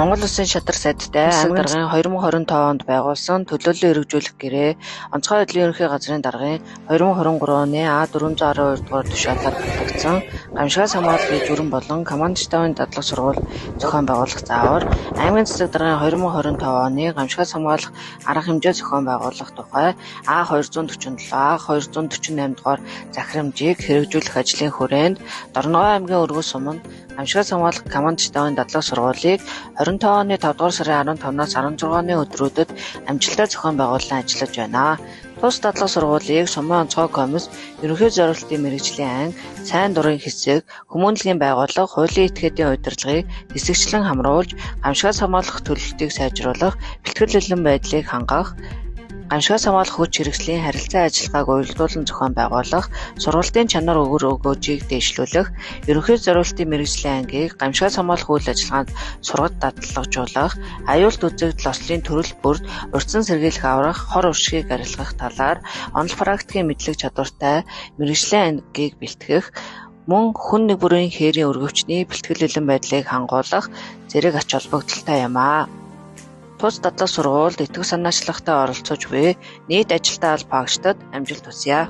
Монгол Улсын шатар сайдтай Улсын аймгийн даргын 2025 онд байгуулсан төлөөллийн хэрэгжүүлэх гэрээ онцгой байдлын ерөнхий газрын даргын 2023 оны А412 дугаар тушаалаар батлагдсан гамшигаас хамгаалах иж бүрэн болон команд штабын дадлаг сургууль зохион байгуулах заавар, аймгийн засаг даргын 2025 оны гамшигаас хамгаалах арга хэмжээ зохион байгуулах тухай А247, А248 дугаар захирамжийг хэрэгжүүлэх ажлын хүрээнд Дорногов аймгийн Өргөл суманд гамшигаас хамгаалах команд штабын дадлаг сургуулийг 25 оны 5 дугаар сарын 15-наас 16-ны өдрүүдэд амжилттай зохион байгуулан ажиллаж байна. Тус дадлаг сургуулийг Сумын онцгой комисс, ерөнхий зориултын мэргэжлийн анги, сайн дурын хэсэг, хүмүүнлэгийн байгууллага, хуулийн этгээдийн удирдлагыг хэсэгчлэн хамруулж, гамшигаас хамгаалах төлөлтийг сайжруулах, бэлтгэл бэлэн байдлыг хангах, гамшигаас хамгаалах хүч хэрэгслийн харилцан ажиллагааг уялдуулан зохион байгуулах, сургалтын чанар үр өгөөжийг дэвшлүүлэх, ерөнхий зориултын мэргэжлийн ангийг гамшигаас хамгаалах үйл ажиллагаанд сургаж дадлагжуулах, аюулт үзэгдэл ослын төрөл бүрд урьдчилан сэргийлэх аварга, хор уршгийг арилгах талаар онол практикийн мэдлэг чадвартай мэргэжлийн ангийг бэлтгэх, мөн хүн нэг бүрийн хээрийн өргөвчний бэлтгэл бэлэн байдлыг хангуулах зэрэг ач холбогдолтой юм аа. Тус дадлаг сургуульд итгэх санаачлагтай оролцож буй нийт ажилтаа аль багштад амжилт хүсье.